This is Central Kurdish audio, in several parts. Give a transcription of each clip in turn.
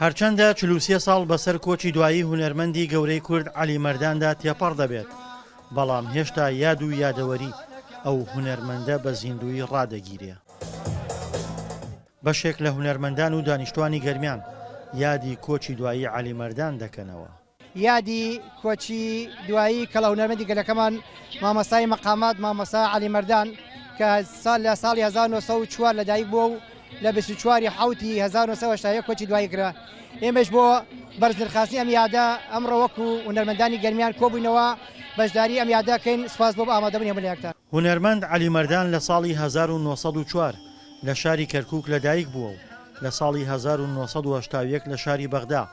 هەرچەندە 43 ساڵ بەسەر کۆچی دوایی هونەرمەندی گەورەی کورد عەلی مەرداندا تێپەڕ دەبێت، بەڵام هێشتا یاد و یادەوەری ئەو هونەرمەندە بە زیندوویی ڕادەگیرێ. بەشێک لە هونەرمەندان و دانیشتوانی گەرمیان یادی کۆچی دوایی عەلی مەردان دەکەنەوە. یادی کۆچی دوایی کەڵە هونەرمەندی گەلەکەمان مامۆستای مەقامات مامۆستا عەلی مەردان کە ساڵ لە ساڵی 1904 لەدایک بووە و لە 24 حوتی 1981 کۆچی دوایی کرا ئێمەش بۆ بەرزنرخاستنی ئەم یادە ئەمڕۆ وەکو هونەرمەندانی گەرمیان کۆبووینەوە بەشداری ئەم یادە کەین سپاس بۆ ئامادەبوونی هەموو لایەکتان. هونەرمەند عەلی مەردان لە ساڵی 1904 لە شاری کەرکووک لەدایک بووە و لە ساڵی 1981 لە شاری بەغدا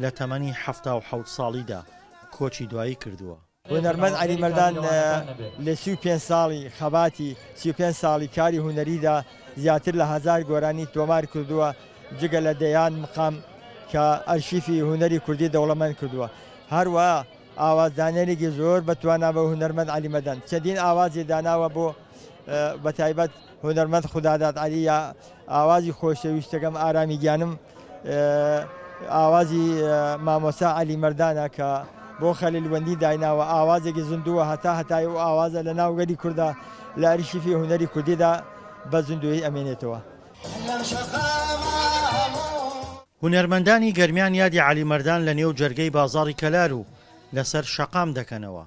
لە تەمەنی 77 ساڵیدا کۆچی دوایی کردووە. هونەرمەند عەلی مەردان لە 35 ساڵی خەباتی 35 ساڵی کاری هونەریدا زیاتر لە هەزار گۆرانی تۆمار کردووە، جگە لە دەیان مقام کە ئەرشیفی هونەری کوردی دەوڵەمەند کردووە. هەروەها ئاوازدانەرێکی زۆر بەتوانا بە هونەرمەند عەلی مەردان چەندین ئاوازی داناوە بۆ بەتایبەت هونەرمەند خوداداد عەلی یا ئاوازی خۆشەویستەکەم ئارامی گیانم ئاوازی مامۆستا عەلی مەردانە کە بۆ خەلیل وەندی دایناوە ئاوازێکی زیندووە هەتا هەتای و ئاوازە لە ناو گەلی کووردا لە ئەرشیفی هونەری کوردیدا بە زیندوویی ئەمێنێتەوە. هونەرمەندانی گەرمیان یادی عەلی مەردان لە نێو جەرگەی بازاڕی کەلار و لەسەر شەقام دەکەنەوە.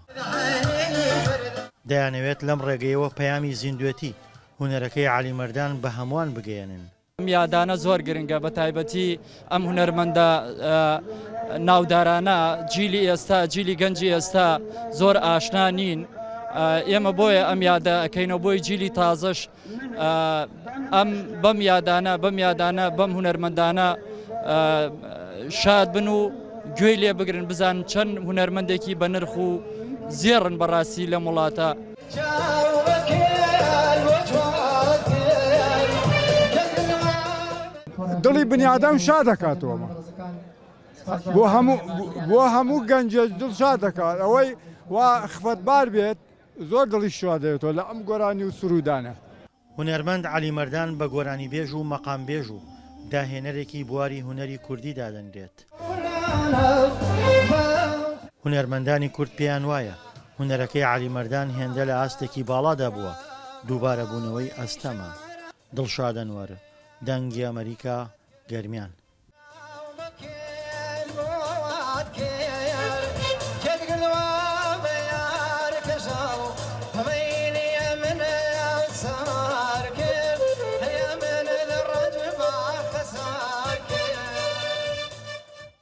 دەیانەوێت لەم ڕێگەیەوە پەیامی زیندوێتی هونەرەکەی عەلی مەردان بە هەمووان بگەیەنن. ئەم یادانە زۆر گرنگە بە تایبەتی ئەم هونەرمەندە ناودارانە جیلی ئێستا جیلی گەنجی ئێستا زۆر ئاشنا نین ئێمە بۆیە ئەم یادە ئەەکەینەوە بۆی جیلی تازەش ئەم بەم یادانە بەم یادانە بەم هونەرمەندانە شاد بن و گوێی لێ بگرن بزانن چەند هونەرمەندێکی بە نرخ و زێڕن بەڕاستی لەم وڵاتە. دڵی بنیادەم شاد دەکاتەوە بۆ هەموو بۆ هەموو گەنجێک دڵ شاد دەکات ئەوەی وا خفەتبار بێت زۆر دڵی شاد دەبێتەوە لە ئەم گۆرانی و سروودانە. هونەرمەند عەلی مەردان بە گۆرانیبێژ و مەقامبێژ و داهێنەرێکی بواری هونەری کوردی دادەنرێت. هونەرمەندانی کورد پێیان وایە هونەرەکەی عەلی مەردان هێندە لە ئاستێکی باڵادا بووە، دووبارەبوونەوەی ئەستەمە. دڵشاد ئەنوەر، دەنگی ئەمەریکا، گەرمیان.